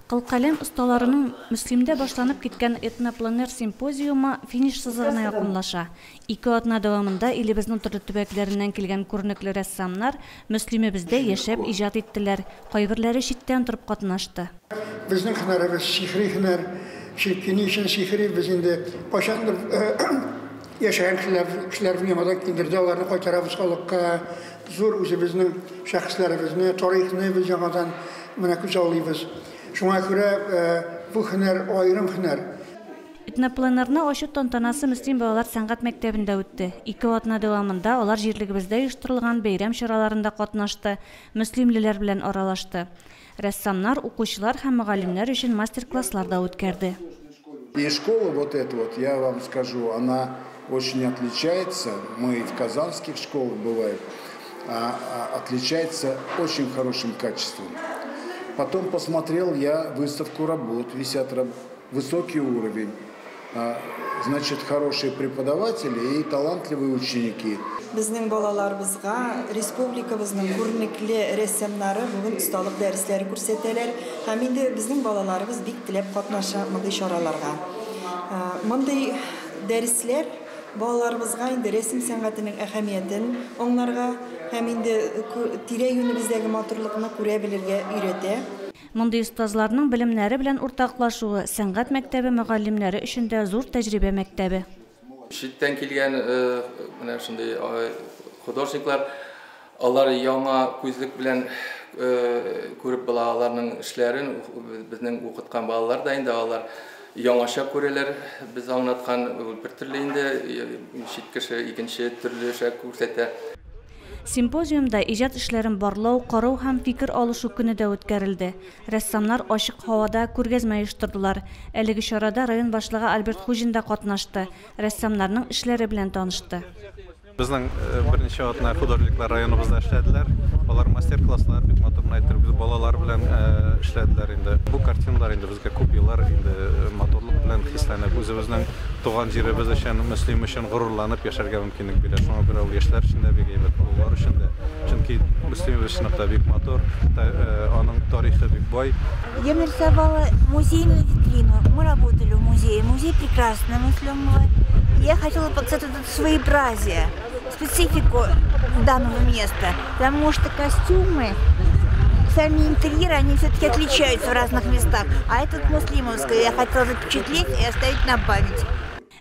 Кылкаләм осталарының Мөслимдә башланып киткән этнопленэр симпозиумы финиш сызыгына якынлаша. 2 атна дәвамында илебезнең төрле төбәкләреннән килгән күренекле рәссамнар Мөслимебездә яшәп иҗат иттеләр. Кайберләре читтән торып катнашты. Безнең һөнәребез сихри һөнәр. Чөнки ни өчен сихри? Без инде кайчандыр яшәгән кешеләр, кешеләрне яңадан килдерде, аларны кайтарабыз халыкка. Зур үзебезнең шәхесләребезне, тарихны без яңадан менә күзаллыйбыз. Шуңа күрә бу һөнәр аерым һөнәр. Этнопленэрны ачу тантанасы Мөслим балалар сәнгать мәктәбендә үтте. 2 атна дәвамында алар җирлегебездә оештырылган бәйрәм чараларында катнашты, мөслимлеләр белән аралашты. Рәссамнар укучылар һәм мөгаллимнәр өчен мастер-класслар да үткәрде. И школа вот эта вот, я вам скажу, она очень отличается. Мы и в казанских школах бываем. Отличается очень хорошим качеством. Потом посмотрел я выставку работ, висят высокий уровень. Значит, хорошие преподаватели и талантливые ученики. Безнең балаларыбызга республикабызның күренекле рәссамнары бүген осталык дәресләре күрсәтәләр һәм инде безнең балаларыбыз бик теләп катнаша мондый чараларга. Мондый дәресләр балаларыбызга инде рәсем сәнгатенең әһәмиятен аңларга һәм инде тирә-юнебездәге матурлыкны күрә белергә өйрәтә. Мондый остазларның белемнәре белән уртаклашуы сәнгать мәктәбе мөгаллимнәре өчен дә зур тәҗрибә мәктәбе. Читтән килгән менә шундый художниклар, алар яңа күзлек белән күреп була аларның эшләрен. Безнең укыткан балалар да инде алар яңача күрәләр. Без аңлаткан бер төрле инде, чит кеше икенче төрлечә күрсәтә. Симпозиумда иҗат эшләрен барлау, карау һәм фикер алышу көне дә үткәрелде. Рәссамнар ачык һавада күргәзмә оештырдылар. Әлеге чарада район башлыгы Альберт Хуҗин да катнашты. Рәссамнарның эшләре белән танышты. Безнең берничә атна художниклар районыбызда эшләделәр. Алар мастер-класслар бик матур итеп балалар белән эшләделәр инде. Бу картиналар инде безгә күп еллар инде матурлык белән хисләнеп, үзебезнең туган җиребез өчен, Мөслим өчен горурланып яшәргә мөмкинлек бирә. Шуңа күрә ул яшьләр өчен дә бик әйбәт, олылар өчен дә. Чөнки Мөслимебез чынлап та бик матур, аның тарихы бик бай. Я нарисовала музейную витрину. Мы работали в музее. Музей прекрасный, Муслимова. Я хотела показать это своеобразие, специфику данного места, потому что костюмы, сами интерьеры, они все-таки отличаются в разных местах. А этот муслимовское я хотела запечатлеть и оставить на память.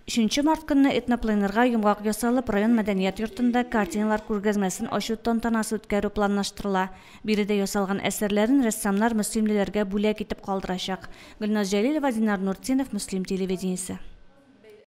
3 март көнне этнопленэрга йомгак ясалып, район мәдәният йортында картиналар күргәзмәсен ачу тантанасы үткәрү планлаштырыла. Биредә ясалган әсәрләрен рәссамнар мөслимлеләргә бүләк итеп калдырачак. Гөлназ Җәлилова, Динар Нуртдинов, Мөслим телевидениесе.